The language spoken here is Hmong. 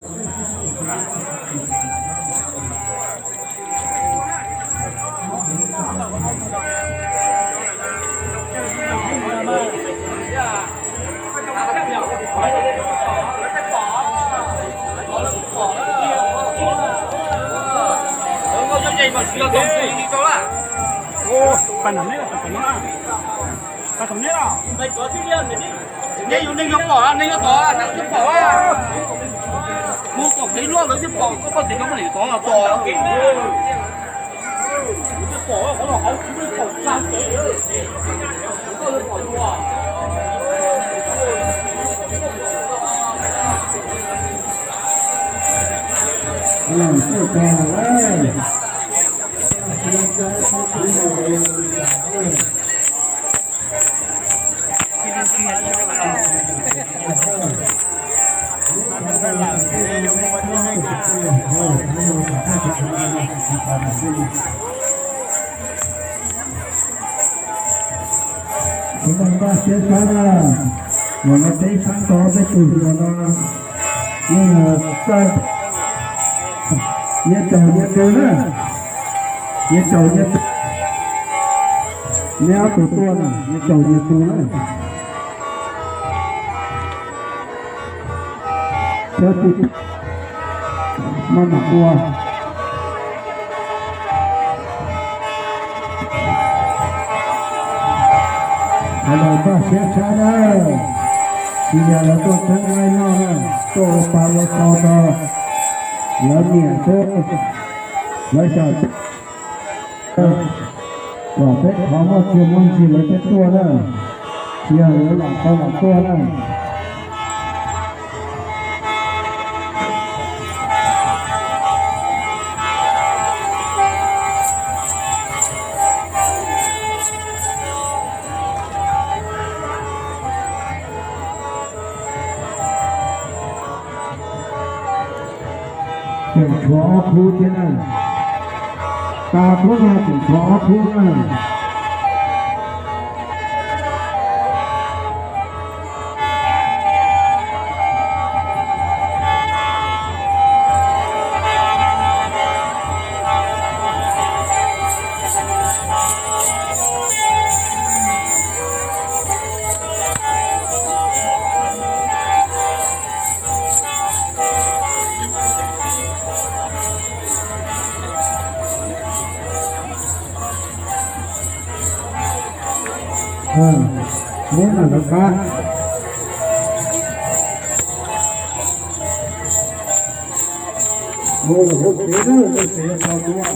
Ua, pab nram neb, pab tom neb, pab tom neb los. Nej yug neeg yuav pom, neeg yuav tom, neeg yuav pom. Mus tom kev luaj lawv twb pom, koj pom tias koj pom tom, pom kev. Kuv Npaj Siab Tshab na, uas no peb sab tod peb tus uas no, yeej txawj, nyias caum nyias tus na, nyias caum nyias tus, neb ob tug tuaj na, nyias caum nyias tus na. Cov tsis maj mam ua. Thov los Npaj Siab Tshab na, tsis yog lawv tuaj txeeb laij noj na, tuaj ua pa ua xo rau lawv niam xwb, lawv xyaum kom peb thov muaj txiag muaj ntsig lawv thiaj tuaj na, tsis yog lawv lam tau lam tuaj na. Tseem tshuav ob khub thiab na. Tas khub no tseem tshuav ob khub na. Muab nram lawv qab. Mus lawm hauv tsev na, lawv tsev sau tuaj.